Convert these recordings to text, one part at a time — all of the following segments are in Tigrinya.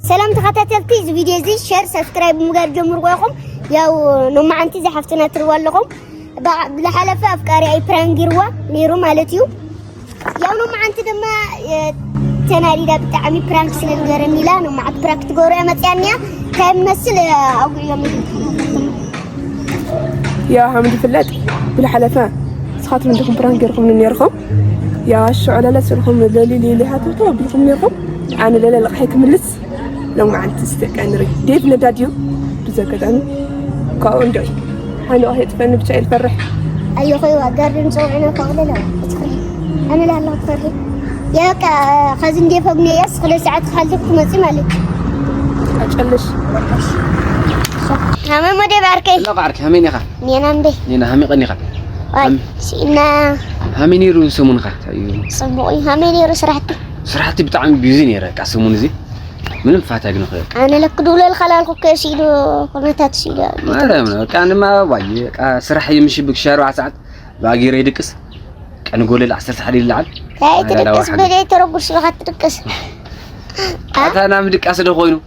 ሰላም ተኸታተልቲ፣ እዚ ቪድዮ እዚ ሸር፣ ሰብስክራይብ ምግባር ጀምርዎ ኢኹም። ያው ሎማዓንቲ ዝሓፍትና ትርዋ ኣለኹም። ብዝሓለፈ ኣፍቃሪ ኣይ ፕራንክ ገይርዋ ነይሩ ማለት እዩ። ያው ሎማዓንቲ ድማ ተናዲዳ ብጣዕሚ ፕራንክ ስለ ዝገረኒ ኢላ ሎማዓንቲ ፕራንክ ትገብሮ እያ መፅያኒያ። እንታይ መስል ኣጉዕዮም። ያ ሓምድ ይፍለጥ ብዝሓለፈ ንስኻትኩም እንዲኹም ፕራንክ ገይርኩም ነርኩም። ያ ሽዑ ለለ ስልኩም ለሊ ሌሊ ሃተውተው ኣቢልኩም ነርኩም። ኣነ ለለ ልቕሐይ ክምልስ ሎም መዓልቲ ስተቀንሪ ዴቭ ነዳድዩ ብዘጋጣሚ ካብኡ እንድዒ ሓንኦ የጥፈኒ ብቻ ኢልፈርሕ። ኣዮ ኮይዋ ጋርድን ፀውዕና ከቕልለ ትኽሪ ኣነ ላለ ክትፈርሒ ያቃ ኸዚ እንዴ ፈግነ ያስ ክለ ሰዓት ካልቲ ክትመፂ ማለት ኣጨልሽ ሃመ ሞዴ ባርከይ لا بعرك همين يا خا ኔና እንዴ نينا همي قني خا ዋይ ሲና همي نيرو سمون خا تايو ፅቡቕ እዩ ሃመይ ነይሩ ስራሕቲ سرحتي بتعمل بيزي نيرا كاسمون زي ምንም ፋታ ግን ኸ ኣነ ለክ ድውለል ኸላልኩ ከሲሉ ኩነታት ሲሉ ማርያም ነው በቃ እንማ ዋይ በቃ ስራሕ የምሽብክ ሻርባ ሰዓት ባጊረ ይድቅስ ቀን ጎለል ዓሰርተ ሓደ ይልዓል ታይ ትድቅስ በደይ ተረጉር ሲሉ ኻትድቅስ ኣታ ናብ ድቃስ ዶ ኮይኑ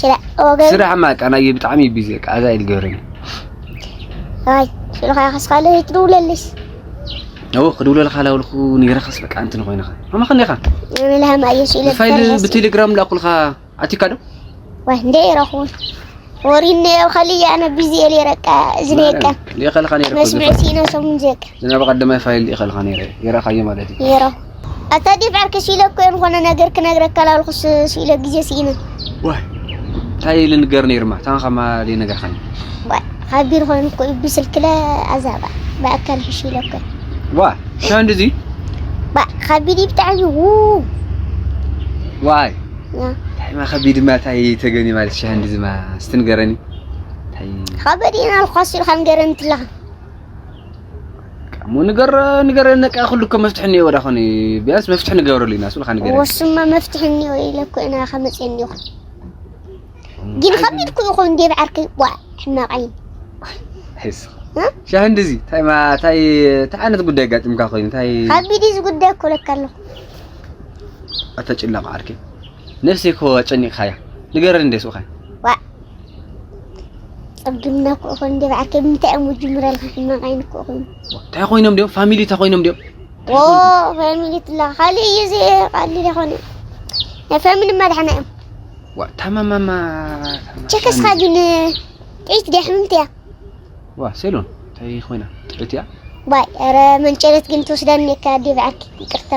ሽላ ወገን ስራሕ ማ ቃ ናይ ብጣዕሚ ቢዚ ቃ ኣዛ ኢል ገረኝ ኣይ ሽሉ ኻያ ኸስኻለ ይትድውለልሽ ነው ክድውለልካ ላውልኩ ንገረኻስ በቃ እንትን ኮይንኻ ኣማ ኸኒኻ ኣነ ለሃም ኣየ ሲለ ፋይል ብቴሌግራም ላኩልካ ኣቲካ ዶ ዋይ እንደ ይረኹን ወሪነ ኣብ ኸልየ ኣነ ቢዚ እየ ነይረ ቃ እዚ ነየቀ ሊኸልኻ ነይረ መስምዕ ሲኢነ ሰሙን ዘየቀ ዝናብ ቀደማይ ፋይል ሊኸልኻ ነይረ ይረኻዮ ማለት እዩ ይረኹ ኣታ ዲብ ዓርከ ሲኢለ እኮ የንኾነ ነገር ክነግረካ ላልኩስ ሲኢለ ግዜ ሲኢነ ዋይ እንታይ ልንገር ነይርማ ታንኻማ ዘይነገርካኒ ዋይ ኻቢር ኾይኑ እኮ እዩ ብስልክለ ኣዛባ ብኣካል ሕሽ ኢለ እኮ ዋ ሻንድዚ ባ ኻቢድ እዩ ብጣዕሚ ው ዋይ ያ ታይማ ከቢድ ማ ታይ ተገኒ ማለት ሻንድዚ ማ ስትንገረኒ ታይ ኻበድ ኢና ልኳስ ኢልካ ንገረኒ ትለኻ ሞ ንገር ንገር ነቃ ኩሉ እኮ መፍትሒ እኒኦ ወዳ ኾነ ቢያንስ መፍትሒ ንገብረሉ ኢና ስብልካ ንገር ወስማ መፍትሒ እኒኦ ኢለ እኮ ኢና ከመፅእ እኒኹ ግን ከቢድ እኮ ይኾን እንዴ ብዓርኪ ዋ ሕማቕ ዓይኒ ሒስ ሻህ እንደዚ ታይ ማ ታይ ታይ ዓይነት ጉዳይ ጋጥምካ ኮይኑ ታይ ከቢድ እዚ ጉዳይ እኮ ለካ ኣለኹ ኣታ ጭላቕ ዓርኪ ነፍሰይ እኮ ጨኒቕካያ ንገረኒ እንዴ ስብኻ ዋ ጸግምና እኮ እኮ እንዴ ብዓርከ ብምንታይ እዮም ጅምረልካ ሕማቕ ዓይኒ እኮ ኮይኑ እንታይ ኮይኖም ድዮም ፋሚሊ እንታይ ኮይኖም ድዮም ኦ ፋሚሊ ትላ ካልእ እዩ እዚ ቀሊል ይኾነ ናይ ፋሚሊ ማድሓና እዮም ዋ ታማማማ ቸከስኻ ግን ጥዒት ድያ ሕምምቲ እያ ዋ ሴሎን እንታይ ኮይና ጥዕት እያ ባይ ኧረ መንጨለት ግን ትወስዳኒ እካ ኣዴ ብዓርኪ ይቅርታ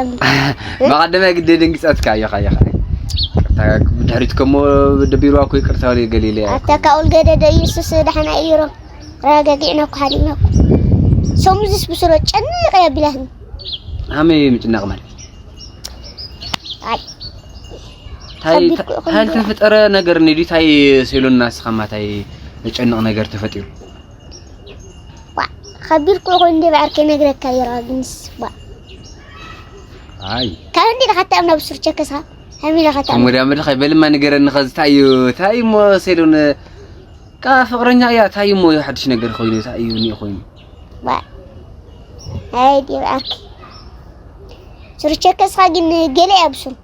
መቐደመ ግደ ደንግጸትካ እዮኻ እዮኻ ድሕሪት ከሞ ደቢርዋ እኮ ይቅርታ ወደ ገሊለ ኣታ ካኡል ገደደ ኢየሱስ ደሓና እዩሮ ረጋጊዕና እኮ ሓዲግና እኮ ሰሙዝስ ብስሮ ጨንቅ እያ ቢላትኒ ሃመይ ምጭናቕ ማለት ኣይ ታይ ተፈጠረ ነገር ንዲ ታይ ሴሎና ስኻማ ታይ ዘጨንቕ ነገር ተፈጢሩ ከቢድ እኮ ኮይኑ እንደ ብዓርከይ ነግረካ ይራ ግንስ ባ ኣይ ካብ እንዲ ዳሓታ ኣብ ናብ ሱር ቸከስኻ ከሚላ ኸታ ከም ወዲያ ምድሪ ኸይበልማ ንገረኒ ኸዚ ታይ እዩ ታይ እሞ ሴሉን ቃ ፍቕረኛ እያ ታይ እሞ እዩ ሓድሽ ነገር ኮይኑ ታይ እዩ እኒኦ ኮይኑ ባ ኣይ ዲ ብዓርኪ ሱር ቸከስኻ ግን ገለ እያ ብሱም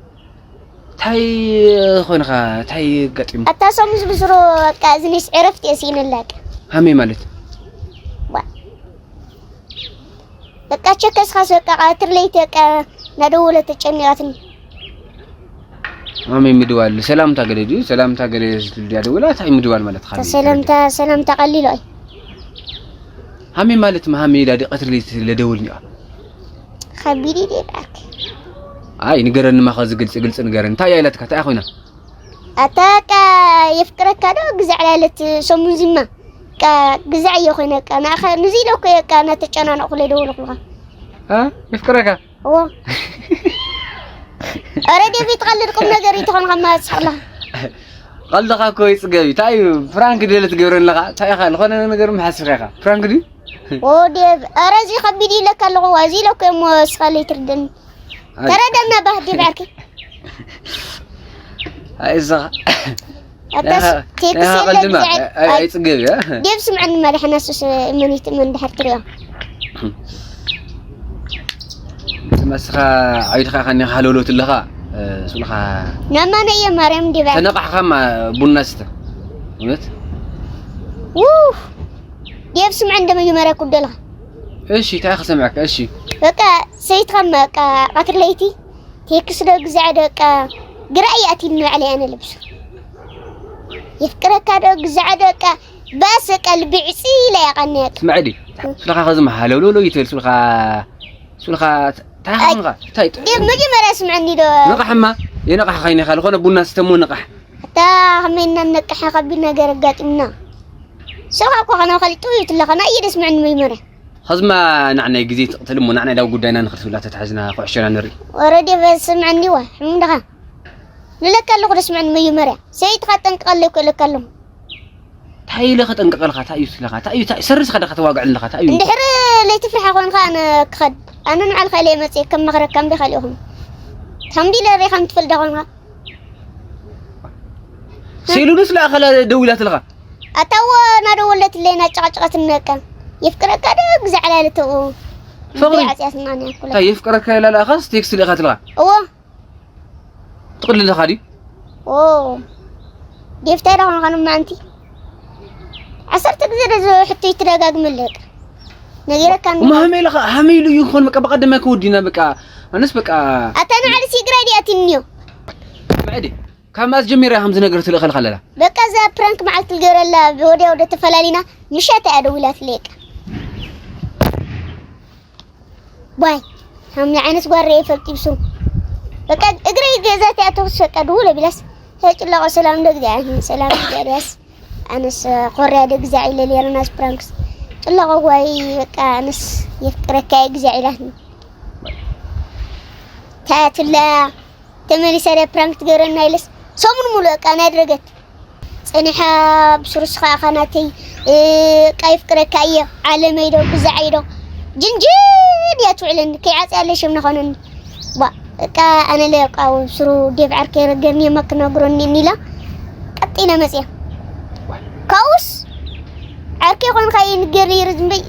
ታይ ኮይንኻ ታይ ገጢሙ ኣታ ሰሙዝ ብስሮ በቃ እዝኒስ ዕረፍቲ እየ ስኢነላቂ ሃመይ ማለት በቃ ቸከስኻስ በቃ ቀትር ለይቲ በቃ ናደወለ ተጨኒቃትኒ ሃመይ ምድዋል ሰላምታ ገለ ድዩ ሰላምታ ገለ ድያ ደውላ ታይ ምድዋል ማለት ካ ሰላምታ ሰላምታ ቀሊሎ እዩ ሃመይ ማለት ማ ሃመይ ኢላ ድዩ ቀትር ለይቲ ለደውል ኒዋ ከቢድ እዩ ደይብኣክ ኣይ ንገረኒ ማ ከዚ ግልፂ ግልፂ ንገረኒ እንታይ እያ ኢላትካ እንታይ ኮይና ኣታ በቃ የፍቅረካ ዶ ግዛዕ ላለት ሰሙን ዚማ ቃ ግዛዕ እየ ኮይነ ቃ ንኣኸ ንዚ ኢለ እኮ እየ ቃ እናተጨናነቕኩ ለደወልኩልካ እ የፍቅረካ እዎ ኧረ ዴቪድ ትቐልድ ቁም ነገር እዩ ተኾንካ ማስሕላ ቀልድኻ እኮ ይፅገብ እዩ እንታይ እዩ ፍራንክ ድለ ትገብረ ኣለኻ እንታይ ኢኻ ዝኾነ ነገር ምሓስብካ ኢኻ ፍራንክ ድዩ ኦ ዴቭ ኧረ እዚ ከቢድ ኢለካ ኣለኹ እዚ ኢለ እኮ እሞ እስኻ ለይትርደኒ ተረደና ባህ ዴቭ ዓርኪ ኣይስኻ ኣታስ ቴክስ የለ ግዛዕ ኣይጽገብ እያ። ዴብ ስምዐኒ መድሕና ሱስ ምኒት ምን ድሕር ትሪኦ ትመስኻ ዓይድኻ ከኒኻ ሃለውለውት ኣለኻ። ሱልኻ ናማነ እየ ማርያም ዲባ ተነቃሕኻማ ቡና ስተ እውነት ውፍ ዴብ ስምዐኒ ደመጀመርያ ኩደልኻ እሺ እንታይ ክሰምዐካ እሺ በቃ ሰይትኻማ በቃ ቀትሪ ለይቲ ቴክስ ዶ ግዛዕ ዶ በቃ ግራ እያእቲኒ ንባዕለይ ኣነ ልብሱ የፍቅረካ ዶ ግዛዕ ዶ በቃ ባስ በቃ ልቢ ዕፂ ኢላ እያ ቀንያት ስምዐ ዲ ስልኻ ከዚ መሃለውለውለው ይትብል ስልኻ ስልኻ ታይኻ እንታይ ደብ መጀመርያ ስምዐኒ ዶ ንቕሕማ የነቕሕኻ ይነ ኢኻ ዝኾነ ቡና ስተሞ ንቕሕ ኣታ ከመይ እናነቅሐ ከቢድ ነገር ኣጋጢምና ስልኻ እኮ ከነ ከሊጡ እዩ ትለኸና እየ ደስምዐኒ መጀመርያ ኸዝማ ናዕናይ ግዜ ትቕትል እሞ ናዕናይ ዳብ ጉዳይና ንኽልስብላ ተታሒዝና ኩዕሾና ንርኢ። ወረዴ በስምዐኒ ዋ ሕሙም ደኻ ንለካ ኣለኹ ደስምዐኒ መጀመርያ ሰይትኻ ጠንቅቐለይ እኮ ኢለካ ኣለኹ። ታይ ኢለ ኸጠንቅቐልኻ ታይ እዩ ስለኻ ታይ እዩ ታይ ሰሪስኻ ደኻ ተዋግዐልኻ ታይ እዩ። እንድሕር ለይትፍርሓ ኾንካ ኣነ ክኸድ ኣነ ንዓልኻ ኢለ መፅእ ከም መኽረካ እምቢ ካሊእኹም ታምቢለ ሬኻ ምትፈልዳ ኾንካ ሴሉንስ ለኣኸላ ደዊላትልኻ ኣታዎ ናደወለትለይ ናጨቐጨቐትኒ በቃ የፍቅረካ ዶ ግዛዕ ላለ ተኡ ፍቕሪ? ዓፅያትና ንያኩላ እንታይ የፍቅረካ ኢላ ለኣኻስ ቴክስት ልእኻትልኻ እዎ ትቕልልኻ ድዩ? ዴፍታይ ዳ ኾንኻ ንማንቲ ዓሰርተ ግዜ ደ ሕቶ ይትደጋግመለይ በቃ ነጊረካ እሞ ሃመይ ኢልኻ ሃመይ ኢሉ እዩ ክኾን በቃ ብቐደማይ ከወዲና በቃ ኣነስ በቃ ኣታ ንዓሊ ሲግራይ ድያ ትንዮ መዕዲ ካብ መኣስ ጀሚራ ከምዚ ነገር ትልእኸልካ ኣለላ በቃ እዛ ፕራንክ መዓልቲ ልገረላ ወዲያ ወደ ተፈላሊና ምሸት እያ ደዊላትለይ በቃ ዋይ ከምዚ ዓይነት ጓር ርእየ ይፈልጥ ይብሱ በቃ እግረይ ገዛት እያ ተኹስ በቃ ድውል ኣቢላስ ተጭላቆ ሰላም እንደ እግዚኣብሔር ሰላም እንደ እግዚኣብሔር ኣነስ ኮርያ ደ ግዛዕ ኢለ ሌረናስ ፕራንክስ ጭላቆ ዋይ በቃ ኣነስ የፍቅረካ እየ ግዛዕ ኢላትኒ ታያትላ ተመሊሳ ደ ፕራንክ ትገብረና ኢለስ ሰሙን ሙሉ በቃ ናይ ድረገት ጸኒሓ ብስሩስ ኸዓ ኻናተይ ቃ የፍቅረካ እየ ዓለመይ ዶ ግዛዓይ ዶ ጅንጅን እያ ትውዕለኒ ከይዓፅያ ኣለይ ሸምና ኾነኒ ባ እቃ ኣነ ለቃ ስሩ ዴብ ዓርከይ ረገኒ የማ ክነግሮኒ እኒላ ቀጢነ መፅያ ካውስ ዓርከይ ኾንካ ይንገር ይርዝምበይ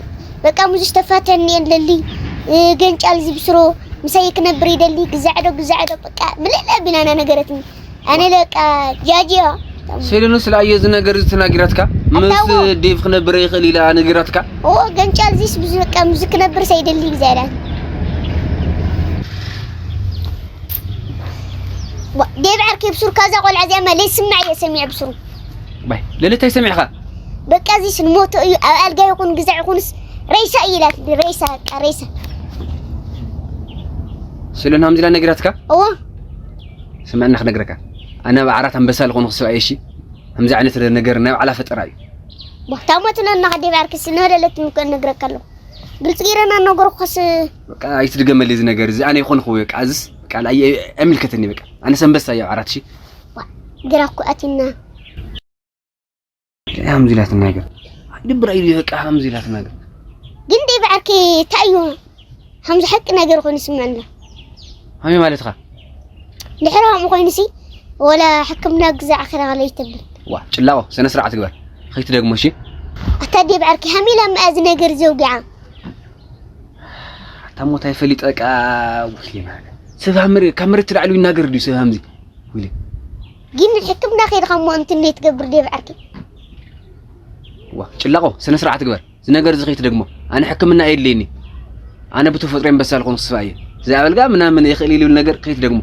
በቃ ሙዙሽ ተፋተኒ የለሊ ገንጫል ዚብስሮ ምሳይ ክነብር ይደሊ ግዛዕዶ ግዛዕዶ በቃ ምልእለ ቢናና ነገረትኒ ኣነ ለቃ ጃጅዮ ሴሌኖስ ለኣየ እዚ ነገር እዚ ተናጊራትካ ምስ ኣታዎ። ዴቭ ክነብር ይኽእል ኢላ ነጊራትካ ኦ ገንጫል ዚስ ብዙ በቃ ብዙ ክነብር ሰይደሊ ግዛላት ዴቭ ዓርከይ ብሱር ካዛ ቆልዓ እዚኣ ማ ለይስማዕ እየ ሰሚዐ ብሱሩ ባይ ለለታይ ሰሚዕኻ በቃ እዚስ ንሞቶ እዩ ኣብ ኣልጋ ይኹን ግዛዕ ይኹንስ ሬሳ እዩ ኢላት ሬሳ በቃ ሬሳ ሴሌኖስ ሃምዚ ኢላ ነጊራትካ እዎ ስምዕና ክነግረካ ኣነ ኣብ ዓራት ኣንበሳ ልኾኑ ክስብኣየ እሺ ከምዚ ዓይነት ነገር ናይ ባዕላ ፈጠራ እዩ ቦታሞትና እናኸደ ባርክስ ነደለት ምኮን ነግረካ ኣለኹ ግልጽ ገይረና ነገርኩስ በቃ ኣይትድገመለይ እዚ ነገር እዚ ኣነ ይኾንኩ በቃ እዚስ በቃ ኣይምልከተኒ በቃ ኣነስ ኣንበሳ እየ ኣብ ዓራት እሺ ግራ እኮ ኣቲና ከምዚ ኢላ ትናገር ኣይድብራ ኢሉ በቃ ከምዚ ኢላ ትናገር ግን ደይ ብዓርኪ እንታይ እዩ ከምዚ ሓቂ ነገር ኮይኑ ይስምዐኒ ከመይ ማለትኻ ድሕሪ ከምኡ ኮይኑሲ ወላ ሕክምና ግዛዕ ክረኸለ ይትብል ዋ ጭላቆ ስነ ስርዓት ግበር ከይትደግሞ እሺ ኣታ ደይ ብዓርኪ ሃሚላ መኣዚ ነገር ዘውጊዓ ኣታ ሞት ኣይፈሊጠ ቃ ውስሊማ ሰብ ካብ መሬት ትላዕሉ ይናገር ድዩ ሰብ ከምዚ ዊሊ ግን ሕክምና ከይድኻ እሞ እንትን ዘይትገብር ድየ ብዓርኪ ዋ ጭላቆ ስነ ስርዓት ግበር እዚ ነገር እዚ ከይትደግሞ ኣነ ሕክምና የድልየኒ ኣነ ብተፈጥሮ ኣንበሳ ልኾን ክስፋ እየ እዚ ኣበልጋ ምናምን ይኽእል ኢሉ ነገር ከይትደግሞ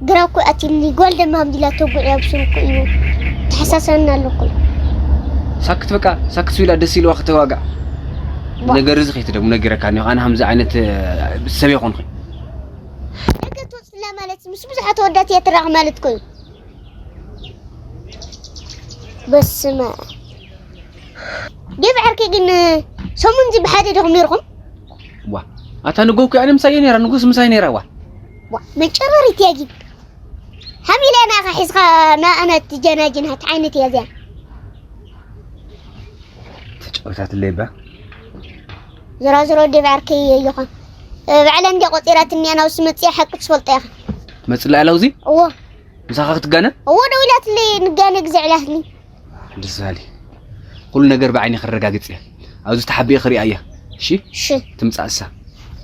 ግራ እኮ ኣትኒ ጓል ደማ ሃምዲላ ተጉዕ ኣብ ስሩ እኮ እዩ ተሓሳሰብና ኣሎ እኮ ሳክት በቃ ሳክት ስዊላ ደስ ኢልዋ ከተዋጋዕ ነገር እዚ ከይትደግሞ ነጊረካ እኒኦ ኣነ ሃምዚ ዓይነት ሰብ ይኾንኹ ደገ ትወፅላ ማለት ምስ ብዙሓት ወዳት እያ ትራኽ ማለት እኮ እዩ በስመ ዴቭ ዓርከይ ግን ሰሙን እዚ ብሓደ ዲኹም ነይርኹም ዋ ኣታ ንጎ እኮ ኣነ ምሳየ ነይራ ንጉስ ምሳይ ነይራ ዋ ዋ መጨረሪት እያ ግን ሃሚላ ናኻ ሒዝኻ ናኣነት ጀናጅናት ዓይነት እያ እዚኣ ተጫወታትለይ ባ ዝሮ ዝሮ ዴቭ ዓርከይ ይኹን ባዕላ እንዲያ ቆፂራትኒ ኣና ውስ መፅያ ሓቂ ትፈልጦ ኢኻ መፅላ ኣላ ውዚ እዎ ምሳኻ ክትጋነ? እዎ ደዊላትለይ፣ ንጋነ ግዜ ኢላትኒ። ደስ በሃሊ። ኩሉ ነገር ብዓይኒ ከረጋግጽ እየ። ኣብዚ ተሓቢኤ ክሪኣ እየ። እሺ? እሺ። ትምጻእ እሳ።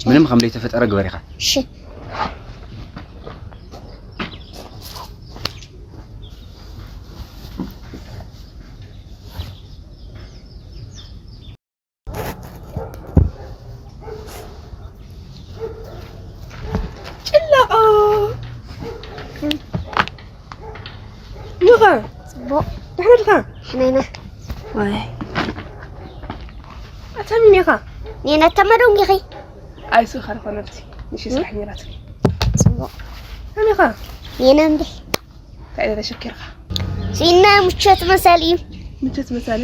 ምንም ከም ዘይተፈጠረ ግበር ኢኻ። እሺ። ጭላቆ። ኑኻ? ጽቡቕ። ደሕና ድኻ? ሕነና። ዋይ። ኣታ ሚን ኢኻ? ኔና ተመዶም ጊኺ? ኣይስኻ ዝኾነ ብቲ። ንሽ ስራሕ ኔራት። ጽቡቕ። ኣሜኻ? ኔና እንዴ? እንታይ ኢለ ተሸኪርካ? ሲና ምቾት መሳሊ እዩ። ምቾት መሳሊ?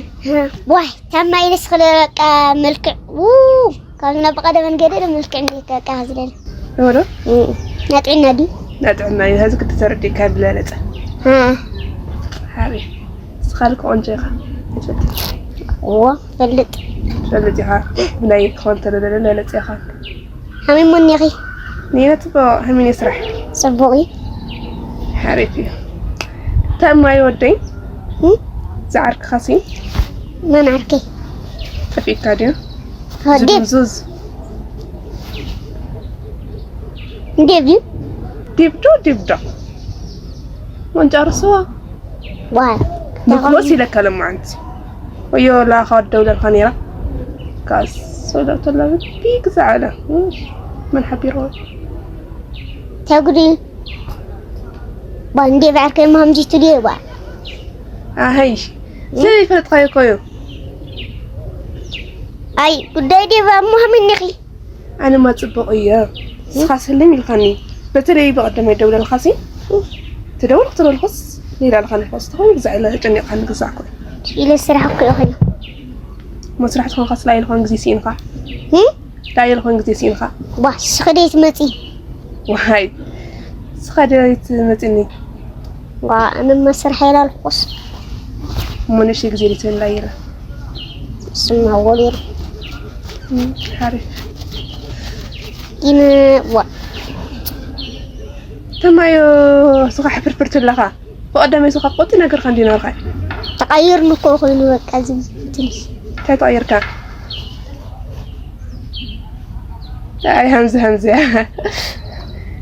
ዋይ፣ ታማ ኢለስ ክለ በቃ መልክዕ። ው፣ ካብ ናብ ቀደመን ገደ መልክዕ እንዴ ከቃ ዝለል። ወዶ? ናጥዕና ድዩ? ናጥዕና እዩ። ሀዚ ክትተረዲ ካብ ብለለጸ። ሃ። ሓሪ። ስኻልክ ቆንጆ ኢኻ። ትፈልጥ? እዎ፣ ፈልጥ። ፈልጥ ኢኻ። ብናይ ክኾን ተለለለ ለለጸ ኢኻ። ሃሚሞኒ ኢኺ? ኔና ጽቡቕ፣ ሃሚነ ስራሕ። ጽቡቕ እዩ። ሓሪፍ እዩ። ተማይ ወደይ? እም? ዝዓርክኻሲ? መን ዓርከይ? ጠፊእካ ድዩ? ሆ፣ ዲብ። ዝምዙዝ። ዲብ እዩ? ዲብ ዶ፣ ዲብ ዶ? መንጫርሶ? ዋይ። ብክሮስ ኢለካ ለማዓንቲ። ወዮ ላኻ ደውለልካ ነይራ። ካስ ወዳቶ ለብቢ ክዛዕለ። መን ሓቢርዎ? ተጉዲ። ባ እንዴ ባርከ ማምጂ ቱዲ ባ። ኣሀይ። ዘይፈልጥካዮ እኮ እዩ። ኣይ፣ ጉዳይ ዴባ ሙሃመድ ነኺ። ኣነማ ጽቡቕ እየ። ንስኻስ ህልም ኢልካኒ። በተለይ ብቐደም ኣይደውለልካሲ። ትደውል ክትደውልኩስ ሌላ ኢልካኒ። ኮስ ተኾይኑ ግዛዕ ኢለ ተጨኒቕካኒ ግዛዕ እኮ። ኢለ ስራሕ እኮ ይኾን። መስራሕ ትኾንካስ ላይል ኾን ግዜ ስኢንካ። እም? ላይል ኾን ግዜ ስኢንካ። ዋ፣ ስኻ ደይ ትመጺ? ዋይ። ስኻ ደይ ትመጺኒ? ዋ፣ ኣነማ ስራሕ የላልኩስ። እሞ ንእሽተይ ግዜ ደይ ትህብኒ ላይለ? ስማ ወሊር። እም፣ ሓሪፍ። ግን ዋ። ተማዮ ስኻ ሕፍርፍር ትብለኻ። ብቐደመይ ስኻ ቆጢ ነገርካ እንዲ ነርካ። ተቐይርኒ እኮ ኮይኑ በቃ ዝም ትንሽ። እንታይ ተቐይርካ? ኣይ ሃምዚ ሃምዚ እያ።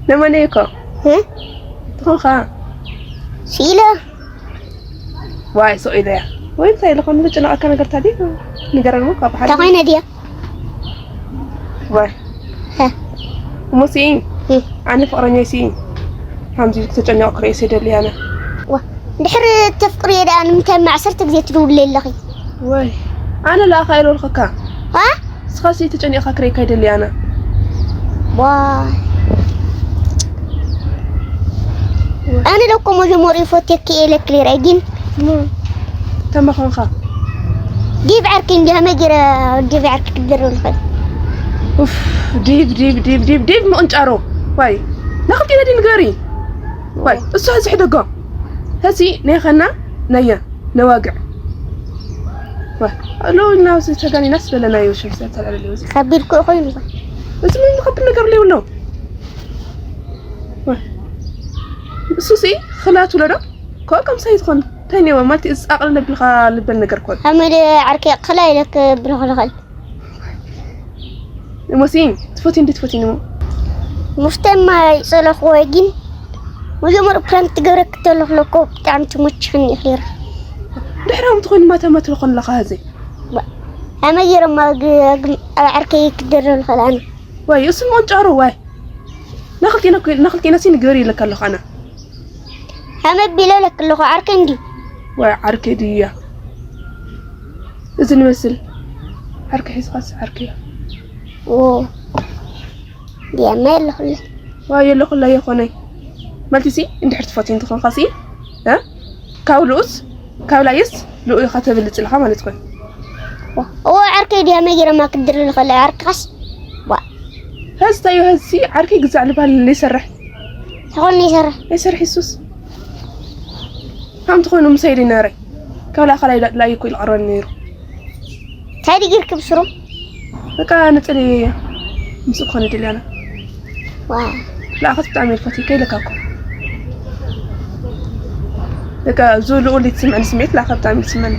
ነመነይ እኮ? እ? ትኾንካ? ስኢለ። ዋይ፣ ስቕ ኢለ እያ። ወይ እንታይ ኢለ ኾን ዝጭነቐካ ነገር ታዲያ? ንገረኒ እሞ ካብ ሓደ። እንታይ ኮይነ ድያ? ዋይ። ሀ። እሞ ሲ፣ እ። ኣነ ፍቕረኛይ ሲ፣ ሃምዚ ተጨኒቑ ክርእዮ ሲ ደሊ ኣነ። ዋ፣ እንድሕር ተፍቅርዮ ደኣ ንምንታይ እማ ዓሰርተ ግዜ ትድውልለይ ኣለኺ? ወይ፣ ኣነ ለኣኻ ኢለ ልኸካ። አ? ንስኻሲ ተጨኒቕካ ክርእየካ ይደሊ ኣነ። ዋይ። ኣነ ለኮ መጀመሪኡ ፈትየኪ እየ ኢለኪ ነይረ፣ ግን እሞ ተመኸንኻ። ዲብ ዓርኪ እንዲ ሃመ ገይረ ዲብ ዓርኪ ክድርብ ልኽእል። ኡፍ፣ ዲብ፣ ዲብ፣ ዲብ፣ ዲብ፣ ዲብ ምቕንጫሮ። ዋይ፣ ናኽልኪ ነዲ ንገሪ። ዋይ፣ እሱ ሕዚ ሕደጎ። ሕዚ ናይ ኸና ናየ ነዋግዕ። ዋ፣ ኣሎ ኢልና ኣብዚ ተጋኒናስ በለናዮ ሽም ሰብ ተላለለዮ እዚ። ከቢድ እኮ ኮይኑ። እዚ ምን ከቢድ ነገር ዘይብሉ። ዋ፣ እሱሲ ኽላቱ ለዶ? ኮ ከም ሳይ ዝኾን እንታይ ነይዎ ማለት እዚ ኣቕልል ኣቢልካ ልበል ነገር ኮን። ሓመድ ዓርከይ ኽላ ኢለክ ብለኹ ልኽእል። እሞሲ ትፈትዩ እንዴ ትፈትዩ እሞ? ሙፍተማ ይጸለኹ ወይ ግን መጀመር ፕራንክ ትገብረክ ተለኹ ለኮ ብጣዕሚ ትመችኽኒ ኢኺ ነይራ። ድሕራም ትኾይኑ ማታ ማታ ልኾን ለኻ ህዚ። ኣመ ገይረማ ግ-፣ ግ-፣ ኣብ ዓርከይ ክደረብ ልኽእል ኣነ። ዋይ፣ እሱ ምቕንጫሮ ዋይ። ናኽልቴና ኮይ-፣ ናኽልቴና ሲን ግበር ይለካ ኣለኹ ኣነ። ሃመ ቢለ ለክ ኣለኹ ዓርከ እንዲ። ዋይ፣ ዓርከ ድያ። እዚ ንመስል። ዓርከ ሒዝኻስ ዓርከ እያ። ኦ። ድያማ የለኹለ። ዋይ፣ የለኹላ የኾነይ። ማለትሲ፣ እንድሕር ትፈትይ እንትኾንኻሲ፣ እ? ካብ ልኡስ፣ ካብ ላይስ፣ ልኡ ኢኻ ተብልጽ ኣለኻ ማለት ኮን። ዋ፣ እዎ ዓርከይ ድያ መጊረማ ክድሪ ልኸለ ዓርክኻስ? ዋ። ሀዚ ታዩ ሀዚ ዓርከይ ግዛዕ ልባል ይሰርሕ። ተኾን ይሰርሕ። ይሰርሕ ይሱስ። ሃምቲ ኮይኑ ምሳይ ዲናረይ። ካብ ላእኻ ላይ፣ ላይ እኮ ኢልቐረኒ ነይሩ። እንታይ ድጊርክ ብስሩ? በቃ ንጽሊ ምስ እኮ ንድልያና። ዋ። ላእኻስ ብጣዕሚ እየ ዝፈትየካ ኢለካ እኮ። በቃ፣ እዚ ልኡል ይትስምዐኒ ስምዒት ላኸ ብጣዕሚ ይትስምዐኒ።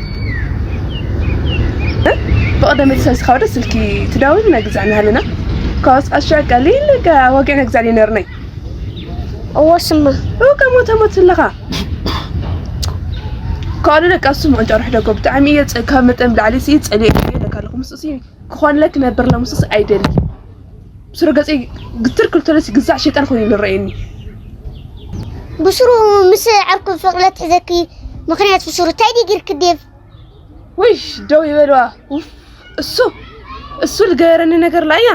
እ? ብቐደም የተሳዝኻ ወደ ስልኪ ትዳውል ናይ ግዛዕ ንሃለና። ካስ ኣሻ ቀሊል ወገዕ ናይ ግዛዕ ሊነርነይ። እወ፣ ስማ። እው፣ ከሞተ ሞት ኣለኻ። ካልእ ደቃ እሱ መቐንጫ ርሕደጎ ብጣዕሚ እየ ጸ-፣ ካብ መጠን ብላዕሊ ሲ ጸሊእ እየ ኢለካ ኣለኹ። ምስኡ ሲ ክኾንለ ክነብር ለምስስ ኣይደሊ። ብስሩ ገጸይ ግትር ክልተለሲ ግዛዕ ሸይጣን ኮይኑ ይረኣየኒ። ብስሩ ምስ ዓርኩ ፍቕለት ሕዘኪ ምኽንያት ብስሩ እንታይ ድዩ ጌርክ ዴቭ? ውይ፣ ደው ይበልዋ። ውፍ፣ እሱ፣ እሱ ልገረኒ ነገር ላያ።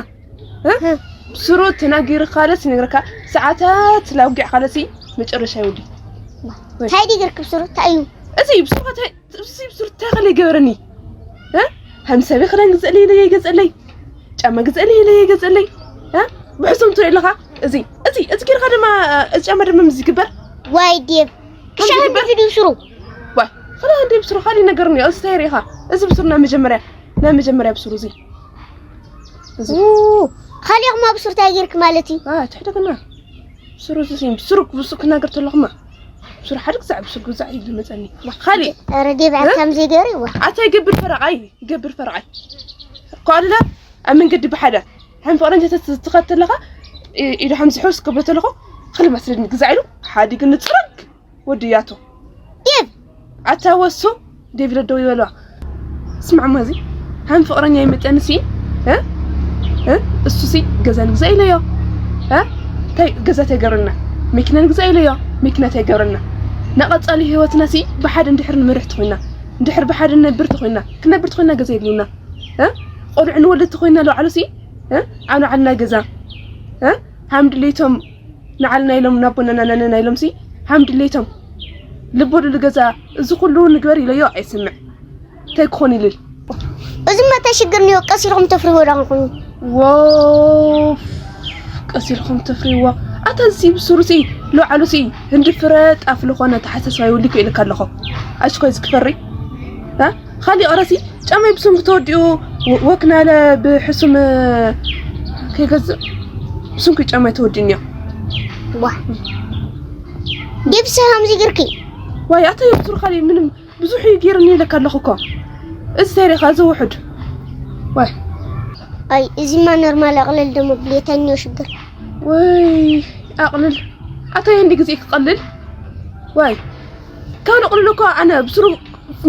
እ? እ። ብስሩ ተናጊርካ ለሲ ነግረካ፣ ሰዓታት ላውጊዕ ካለሲ መጨረሻ ይውዲ። እንታይ ድዩ ጌርክ ብስሩ? እንታይ እዩ? እዚ ብስሩ ከ እንታይ፣ እዚ ብስሩ እንታይ ከለ ይገበረኒ? እ? ሃምሳ ቤ ክዳን ግዘእለይ ኢለ ይገዘእለይ። ጫማ ግዘእለይ ኢለ ይገዘእለይ። እ? ብሕሱም ትርኢ ኣለኻ? እዚ፣ እዚ፣ እዚ ጌርካ ድማ፣ እዚ ጫማ ድማ ምስ ይግበር? ዋይ ዴቭ፣ ከምዚ ክሻ ይግበር? እንዲ ብስሩ። ዋይ፣ ከላ እንዲ ብስሩ፣ ካልእ ነገር እኒኦ። እዚ እንታይ ርኢኻ? እዚ ብስሩ ናይ መጀመርያ፣ ናይ መጀመርያ ብስሩ እዚ። እዚ። ኡ፣ ካልእ ኹማ ብስሩ እንታይ ጌርክ ማለት እዩ? ዋ፣ ትሕደገና። ብስሩ እዚ፣ ብስሩ፣ ብስሩ ክናገር ተለኹማ። ብስሩ ሓደ ግዛዕ፣ ብስሩ ግዛዕ እዩ ዝመጸኒ። ካልእ። ኧረ ዴቭ፣ እ? ከምዚ ገይሩ ይዋ። ኣታ ይገብር ፈረቓይ፣ ይገብር ፈረቓይ። ኳልለ ኣብ መንገዲ ብሓደ። ሓን ፍቕረኛ ተት-፣ ትኸተለኻ፣ ኢ-፣ ኢዱ ሓምዚ ሕውስ ክብሎ ተለኹ፣ ክልማት ስለ ግዛዕ ኢሉ፣ ሓዲግ ንጽረግ። ወዲ ያቶ። ዴቭ! ኣታ ወሱ፣ ዴቭ ኢለ ደው ይበልዋ። ስማዕ ማዚ፣ ሃም ፍቕረኛ ይመጠንሲ፣ እ? እ? እሱሲ ገዛ ንግዛ ኢለዮ። እ? ታይ ገዛ ተገብርና? መኪና ንግዛ ኢለዮ። መኪና ተገብርና። ንቐጻሊ ህይወትናሲ ብሓደ እንድሕር ንምርሕ ትኾይና፣ እንድሕር ብሓደ ነብር ትኾይና፣ ክነብር ትኾይና ገዛ የድልዩና። እ? ቆልዑ ንወልድ ትኾይና ለውዓሉሲ፣ እ? ኣብ ንዓልና ገዛ። እ? ሃም ድሌቶም ንዓልና ኢሎም ናቦና ናናና ኢሎምሲ ሃም ድሌቶም ልቦ ድሉ ገዛ እዚ ኩሉ ንግበር ኢለዮ ኣይስምዕ። እንታይ ክኾን ይልል? እዚ መታ ሽግር ነው። ቀስ ኢልኩም ተፍርህዎ ዳንኩም። ዎ፣ ቀስ ኢልኩም ተፍርህዎ። ኣታ እዚ ብሱሩሲ፣ ለውዓሉሲ፣ ህንዲ ፍረ ጣፍ ልኾነ ተሓሳስባ ይውልኩ ኢልካ ኣለኹ። ኣሽኮይ ዝክፈሪ? እ? ኻሊእ ቐረሲ ጫማይ ብስንኩ ተወዲኡ፣ ወ-፣ ወክናለ ብሕሱም ከይገዝእ ብስንኩ ጫማይ ተወዲኡ እኒኦ። ዋ። ዲብሲ ከምዚ ግርኪ። ዋይ፣ ኣታ የብሱር ኻሊእ ምንም ብዙሕ እዩ ገይሩኒ ኢለካ ኣለኹ እኮ። እዚ ተሪኻ፣ እዚ ውሑድ። ዋይ። ኣይ፣ እዚማ ኖርማል ኣቕልል ደሞ ብሌተኛው ሽግር። ወይ፣ ኣቕልል። ኣታ የንዲ ግዜ ክቐልል? ዋይ። ካብ ነቕልሉ እኮ ኣነ ብስሩ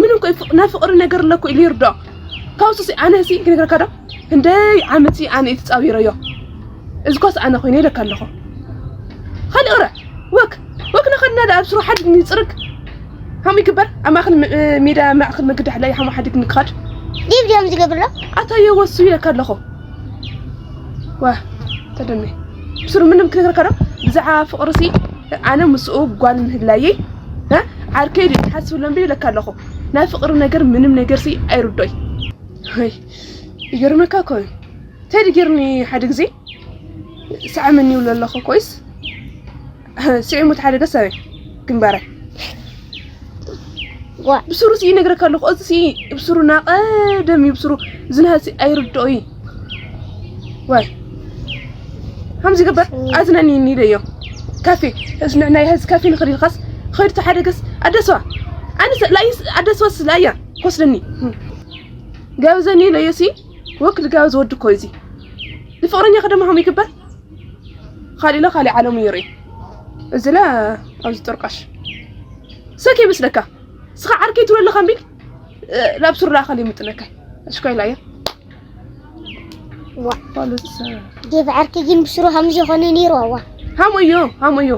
ምንም እኮ ይፍ-፣ ናይ ፍቕሪ ነገር ኣለኩ ኢሉ ይርድኦ። ካብ እሱሲ ኣነ ሲ ክነግረካ ዶ? ክንደይ ዓመት ሲ ኣነ እየ ተጻዊረዮ። እዚ ኮስ ኣነ ኮይነ ኢለካ ኣለኹ። ኻሊእ ቕረ፣ ወክ፣ ወክ ነኸድና ደኣ ኣብ ስሩ ሓድግ ንጽርግ። ሃሙ ይግበር፣ ኣብ ማእከል ም-፣ ሜዳ ማእከል መገዲ ኣሕላይ ሃሙ ሓድግ ንክኸድ። ዲብ ድዮም ዝገብርሎ? ኣታ የወሱ ኢለካ ኣለኹ። ዋ፣ ተደሜ። ብስሩ ምንም ክነግረካ ዶ? ብዛዕባ ፍቕሪ ሲ ኣነ ምስኡ ጓል ምህላየይ፣ እ? ዓርከይ ድዩ ትሓስብሎም ዶ ኢለካ ኣለኹ። ናይ ፍቕሪ ነገር ምንም ነገር ሲ ኣይርዶይ። ሆይ፣ ይገርመካ እኮ እዩ። ቴዲ ጌርኒ ሓደ ግዜ ሰዓመኒ ይብሎ ኣለኹ ኮይስ፣ ስዒሙ እቲ ሓደ ገሳበ ግንባረይ። ዋ። ብስሩ ሲ ይነግረካ ኣለኹ፣ እዚ ሲ ብስሩ ናቐደም እዩ፣ ብስሩ ዝናሃ ሲ ኣይርድኦ እዩ። ዋይ። ከምዚ ገበር፣ ኣዝናኒ ኢለዮ። ካፌ፣ እዚ ንዕናይ ህዝ ካፌ ንኽድ ኢልካስ፣ ኸይዱ እቲ ሓደ ገስ፣ ኣደስዋ። ኣነስ፣ ላይስ፣ ኣደስዋ ስላያ፣ ኮስደኒ። ጋብዘኒ ኢለዮ ሲ፣ ወክል ጋብዝ ወዲ እኮ እዩ እዚ። ንፍቕረኛ ከደማ ከም ይግበር። ኻሊእ ኢለ ኻሊእ ዓለሙ ይርኢ። እዚ ለ ኣብዚ ጥርቃሽ። ሰክ ይመስለካ። ስኻ ዓርከይ ትብሎ ኣለኻ እምቢል፣ እ፣ ላብ ሱር ለኣኸል ይምጥነካ። እሽኮ ኢላ እያ። ዋ። ባሉስ፣ እ፣ ዴቭ ዓርኪ ግን ብስሩ ሃምዚ ኾነ ነይሩ፣ ዋ። ሃሞ እዩ፣ ሃሞ እዩ።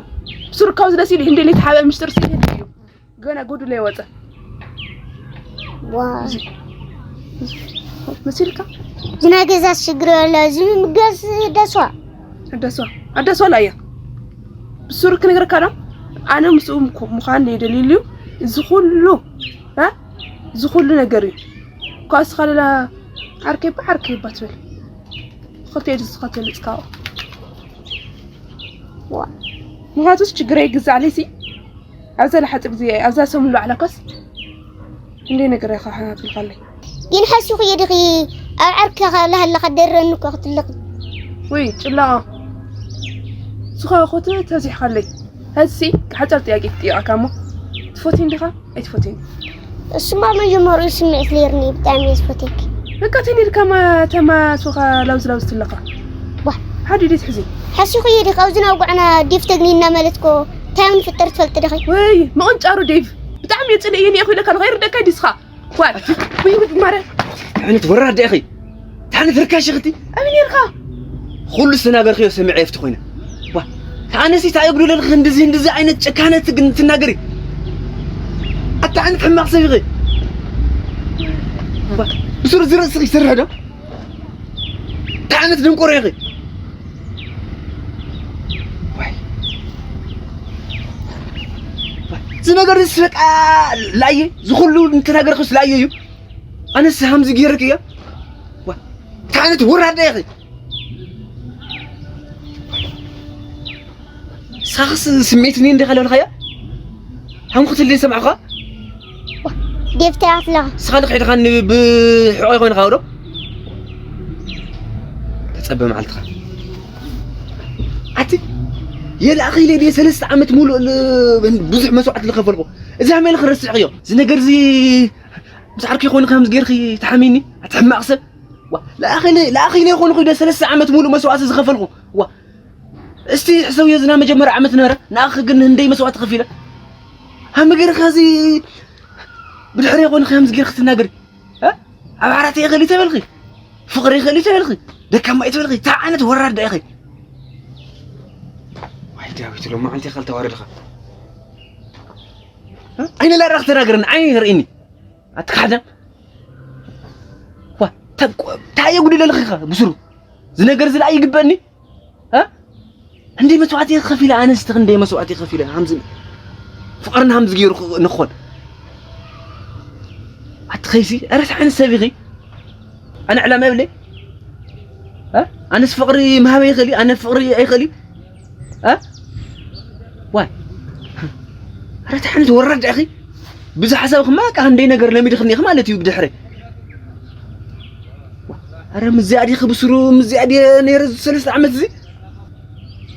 ብስሩ ካብ ዝደስ ኢሉ፣ እንደ ሌት ሓበ ምሽጥር ሲሄድ እዩ። ገና ጉዱ ለይወፀ። ዋ። መሲልካ? ዝና ገዛ ሽግር የለ፣ እዚ ምግስ ደሷ። ኣደሷ፣ ኣደሷ ላያ። ብስሩ ክነግረካ ዶ? ኣነ ምስኡ ምኮ-፣ ምዃን ለይደልዩ፣ እዚ ኩሉ፣ እ? እዚ ኩሉ ነገር እዩ። እኳ እስኻ ሌላ ዓርከይ እባ ዓርከይ እባ ትብል። ክልተ ኢድ እስኻ ትልጽካኦ። ዋ። ምኽንያቱስ ችግረይ ግዛዕ ለይሲ፣ ኣብዛ ለሓጽር ግዜ፣ ኣብዛ ሰሙን ላዕላ እኳስ፣ እንደ ነገር ኢኻ ሓና ትልካለይ። ግን ሓሲኹ እየ ድኺ፣ ኣብ ዓርኪኻ ለሃለኻ ደረኒ እኮ ክትልኽ። ወይ፣ ጭላቓ። ዝኾነ ኮት ተዚሕካለይ። ሀዚ ሓጻር ጥያቄ ክጥይቃካ እሞ፣ ትፈትይኒ ዲኻ ኣይትፈትይኒ? እሱማ መጀመሪኡ ስምዒት ነይርኒ፣ ብጣዕሚ እየ ዝፈትየኪ። በቃ ተኒርካ ማ ተማ ሱኻ ላውዝ ላውዝ ትለኻ። ዋ። ሓዲ ዲት ሕዚ ሓሲኹ እየ ዲኻ ኣብዚ ናብ ጓዕና ዴፍ ተግኒና ማለት ኮ እንታይ ንፍጠር ትፈልጥ ዲኺ? ወይ መቐንጫሩ ዴቭ፣ ብጣዕሚ እየ ጽልእየ እየ እኮ ኢለካ፣ ንኸይርደካ ዲስኻ። ጓል። ወይ ጉድ ማረ። ዓይነት ወራዳ ኢኺ። ታነት ርካሽ ኢኺ። ኣበይ ነርካ? ኩሉ ዝተናገርክዮ ሰሚዐ የፍቲ ኮይነ። ዋ፣ ኣነሲ እንታይ የጉድለልኪ? እንደዚ እንደዚ ዓይነት ጨካነት ግን ትናገሪ። ኣታ ዓይነት ሕማቕ ሰብ ኢኺ። ዋ፣ ብሱር ዝርእስኺ ይሰርሕ ዶ? እንታይ ዓይነት ደንቆሮ ኢኺ? ዋይ። እዚ ነገር እዚ በቃ ላየ፣ ዝኹሉ እንተናገርክስ ላየ እዩ። ኣነስ ሃምዚ ገይርክ እያ። ዋ፣ እንታይ ዓይነት ወራዳ ኢኺ? ሳኽስ ስሜት እኔ እንዲኻ ለብልኻያ? ሃምኩትልይ ሰማዕኻ? ዴፍታ ኣፍላ ስኻ ልክ ሒድኻ ን ብሕቆ ይኾይንኻ ዶ? ተጸበ መዓልትኻ። ኣቲ የልኣኺ ኢለ ድየ ሰለስተ ዓመት ሙሉእ ል- ብዙሕ መስዋዕት ዝኸፈልኩ። እዚ ሃመይ ክረስዕኽዮ። እዚ ነገር እዚ ምስ ዓርኪ ኮይኑ ከምዚ ጌርኺ ትሓሚኒ? ኣቲ ሕማቕ ሰብ። ዋ፣ ለኣኺ ኢለ ለኣኺ ኢለ ይኾንኩ ደ ሰለስተ ዓመት ሙሉእ መስዋዕት ዝኸፈልኩ። ዋ፣ እስቲ ሕሰብዮ፣ ዝና መጀመርያ ዓመት ነበረ፣ ንኣኺ ግን ህንደይ መስዋእቲ ከፊለ። ሃመ ገይርካ እዚ ብድሕሪ ይኾን ከምዚ ጌርክ ትናገሪ? እ? ኣብ ዓራት ይኽእል ተበልኺ፣ ፍቕሪ ይኽእል ተበልኺ፣ ደካማ እዩ ተበልኺ፣ እንታይ ዓይነት ወራዳ ኢኺ? ዋይ ዳዊት፣ ሎማዓንቲ ኢኻ ልተዋረድኻ። እ? ዓይኒ ላራኽ ተናገርኒ፣ ዓይኒ ርእኒ። ኣትካሕደም። ዋ፣ እንታይ የጉድለልኺ ኢኻ ብስሩ? እዚ ነገር እዚ ለኣ ይግበእኒ? እ? እንደ መስዋዕቲ ከፊለ፣ ኣነስቲ ክንደይ መስዋዕቲ ከፊለ፣ ሃምዚ ፍቕርን ሃምዚ ገይሩ ንኾን። ኣቲ ኸይሲ፣ ኧረ እንታይ ዓይነት ሰብ ኢኺ? ኣነ ዕላማ የብለይ። እ? ኣነስ ፍቕሪ ምሃብ ኣይኽእል፣ ኣነ ፍቕሪ ኣይኽእል። እ? ዋይ። ኧረ እንታይ ዓይነት ወራዳ ኢኺ? ብዛ ሓሳብክማ ከኣ ክንደይ ነገር ለሚድኽኒ ኢኺ ማለት እዩ ብድሕረይ። ኧረ ምስዚኣ ዲኺ ብስሩ፣ ምስዚኣ ድየ ነይረ እዚ ሰለስተ ዓመት እዚ?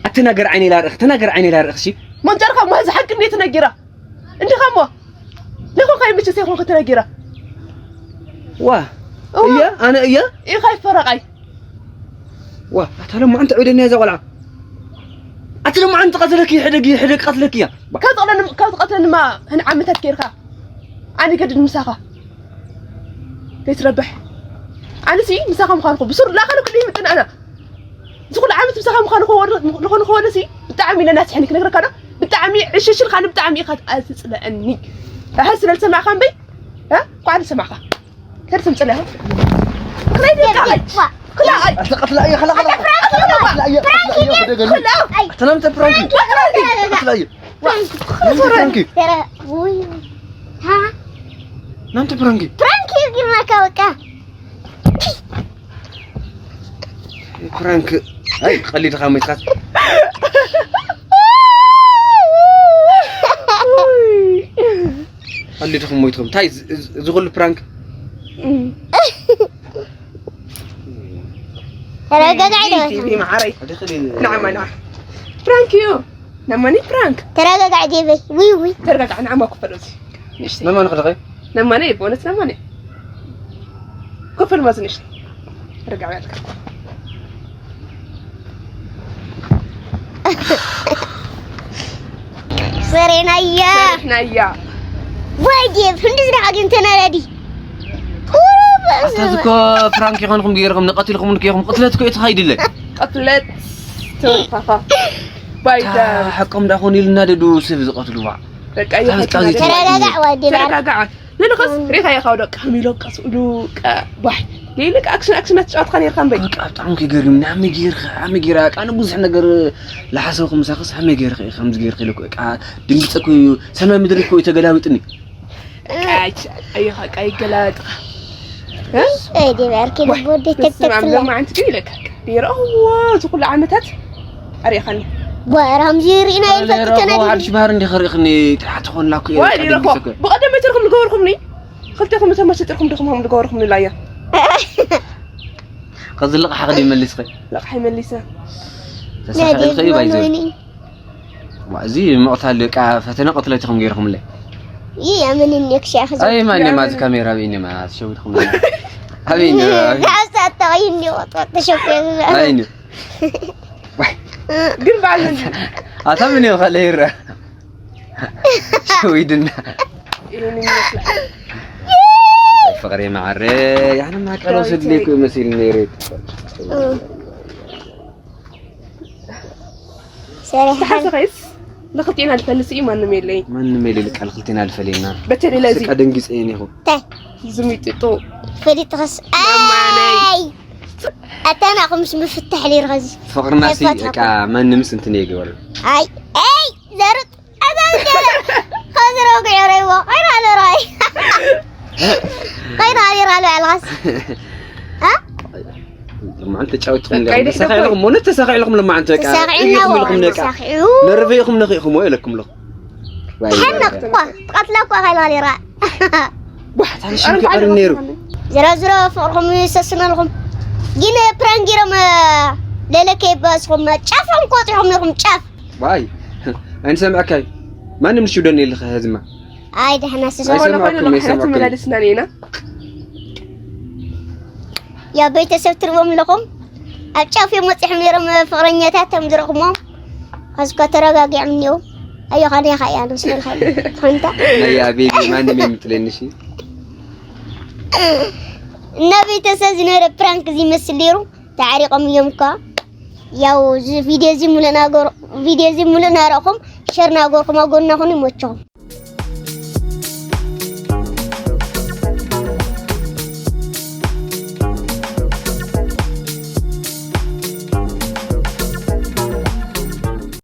ኣትናገር ዓይነይ ላርኢኺ፣ ተናገር ዓይነይ ላርኢኺ እሺ። መንጨርካ እሞ እዚ ሓቂ እንዴት ተነጊራ? እንዲኻ እሞ ንኹን ከይምችስ ይኹን ክትነጊራ። ዋ፣ እዋ። እየ፣ ኣነ እየ? ኢኻ ይፈረቓይ። ዋ፣ ኣታ ሎማዓንቲ ዕብደኒ እያ እዛ ቆልዓ። ኣቲ ሎማዓንቲ ቀትለኪ፣ ሕደጊ፣ ሕደግ ቀትለኪ እያ። ካብ ዝቐትለኒ-፣ ካብ ዝቐትለንማ ህን ዓመታት ጌርካ። ኣነ ገድድ ምሳኻ። ከይትረብሕ። ኣነሲ ምሳኻ ምዃንኩ ብሱር ላኸሉ ክልይ ምጥን ኣና። እዚ ኩሉ ዓመት ምሳኻ ምዃኑ ከወር-፣ ንኾኑ ከወርሲ ብጣዕሚ ለናስሐኒ ክነግረካ ዶ? ብጣዕሚ ዕሽሽልካኒ፣ ብጣዕሚ ኢኻ ትጽልአኒ። ኣሀ፣ ስለ ዝሰማዕካ እምበይ? እ? ኳዕ ዝሰማዕካ። ከድ ትምጽልያ። ክላይ ደቃ። ክላይ። ኣንተ ቀትላ እየ፣ ኸላ፣ ኸላ። ቀትላ እየ፣ ቀትላ እየ፣ ደገሉ። ኣንተ ናምተ ፕራንክ። ቀትላ እየ። ናምተ ፕራንክ። ውይ። ሃ? ናምተ ፕራንክ። ፕራንክ ይግርመካ በቃ። ፕራንክ። ኣይ፣ ቀሊድኻ ሞይትካስ። ቀሊድኹም ሞይትኩም። እንታይ እዚ፣ እዚ፣ እዚ ኩሉ ፕራንክ? ተረጋጋዕ ዶ? ዲቪ መዓረይ። ንዓማ ንዓ። ፕራንክ እዩ። ነማኒ ፕራንክ። ተረጋጋዕ ዴበይ። ውይ ውይ። ተረጋጋዕ፣ ንዓማ ክፈል እዚ። ንእሽተይ። ነማን ኸደኸ? ነማኒ፣ በእውነት ነማኒ። ክፈል ማዝ ንእሽተይ። ተረጋጋዕ ያልካ። ሰሬናያ። ናያ። ወይ ዴብ፣ ክንዲ ዝደሓ ግን ተናዳዲ። ኣታ እዚ እኮ ፕራንክ ይኾንኩም ገይርኩም ንቐትልኩም ንክ ኢኹም። ቅትለት እኮ እዩ ተኻይድለ። ቅትለት ተወፋፋ። ባይዳ። ሓቆም ዳኾን ኢልና ደዱ ሰብ ዝቐትሉ ባ። በቃ ታበስ ቃዚ ይኸይድ። ተረጋጋዕ ዋዲ ባር። ተረጋጋዕ። ንልኸስ ሪኻ ኢኻ ወደ ቀሚሎም ቀስእሉ ቀ-፣ ባይ። ሌሊ ኣክሽን ኣክሽን ኣትጫወትካ ነርካ እምበይ። በቃ ብጣዕሚ ከገርም ናመ ገይርካ ኣመ ገይራ ቃነ ብዙሕ ነገር ለሓሰብኩም ሳኽስ ኣመ ገይርካ ከምዚ ገይርካ ኢለኩ በቃ ድንግፀ እኮ እዩ። ሰማይ ምድሪ እኮ እዩ ተገላቢጥኒ። ቃጭ። ኣየኻ ቃይ ገላጥኻ። ኤ ዴብ ኣርኪ ልቦ ወደ በስመ ኣብ ተተክለ። ሎማዓንቲ ግን ኢለካ። ዲረእዎ እዚ ኩሉ ዓመታት ኣሪኻኒ። ጓራም ዚሪና ይፈልጥ ተናዲ። ሓድሽ ባህር እንዲ ኸሪእኽኒ ትሓት ኾንላኩ ወይ ዲረኮ ብቐደም መቸርኩም ዝገበርኩምኒ። ክልቴኹም ተመሰጢርኩም ዲኹም ከም ዝገበርኩምኒ ላያ። ከዚ ልቕሓ ኸዲ መሊስኸ ለቕሓይ መሊሰ። ተሳኺ ናዲ ኸዩ ባይዘ ወይኒ። እዚ ምቕታል በቃ ፈተነ ቅትለት ኢኹም ገይርኹምለይ። ይህ የምን እኔ ክሻ ኣይ ማን ማዝ ካሜራ በይኒ ማ ሸውድኩም ኣበይኒ ዳሳ ተወይኒ ወጥወጥ ተሸፈኑ ኣበይኒ ግን ባልን ኣታ ምን ይኸለ ይረ ሸዊድና ይሄን ይመስላል። ፍቅሬ ማዕረ ያንማ ቀሎ ስድሊኩ ይመስል ነይረ ሰሪሓ ተሓሰኸይስ ንክልቴና ልፈልስ እዩ ማንም የለይ። ማንም የለ ቃል ክልቴና ልፈለና በተለይ ለዚ ስቃ ደንጊፀ እኔኹ ታይ ዝሚጥጡ ፈሊጥኸስ ኣይ ኣታና ኹምስ ምፍታሕ ሊርኸዚ ፍቅርና ሲ በቃ ማንምስ እንትን የገበረ ኣይ ኣይ ዘርጥ ኣዛብ ገለ ከዝረው ግዕረይዎ ኸይራ ለራይ ኸይራ ሊራ ለዓልኻስ ለማዓንተ ተጫወትኩም በቃ ይደግደፍ ተሳኺዕልኩም ሞነ ተሳኺዕልኩም ለማዓንተ በቃ ተሳኺዕና ይኹም ኢልኩም ነቃ ተሳኺዑ ነርበ ኢኹም ነኺኹም ወይ ኢለኩም ለኹ ተሓነቕ እኳ ትቐትላ እኳ ኸይላ ሊራ ዋሕታ ንሽም ክዕር ነይሩ ዝሮ ዝሮ ፍቕርኹም ይሰስነልኹም ግን ፕራንክ ጌሮም ለለ ከይባስኹም ጫፎም ቆጢሖም ነይርኩም ጫፍ ዋይ ኣይንሰምዐካይ ማንም ንሽውደን የልኸ ህዝማ ኣይ ደሕና ስሶ ኣይሰማዕኩም፣ ዝኾነ ኣይሰማዕኩም። ተመላልስና ኔና ያ ቤተሰብ ትርቦም ኣለኹም ኣብ ጫፍ እዮም ወፂሖም ነይሮም ፍቕረኛታት ቶም ዝረኽሞም ኸዚ እኳ ተረጋጊዖም እኒው ኣዮ ኻደ ኢኻ እያ ንስልካ ኮንታ ናይ ኣቤቢ ማንም የምጥለኒ ሺ እና ቤተሰብ ዝነበረ ፕራንክ እዚ ይመስል ነይሩ ተዓሪቆም እዮም እኳ ያው እዚ ቪዲዮ እዚ ሙሉእ ናገሩ ቪዲዮ እዚ ሙሉእ ናረእኹም ሸር ናገርኩም ኣጎና ኩኑ ይመቸኹም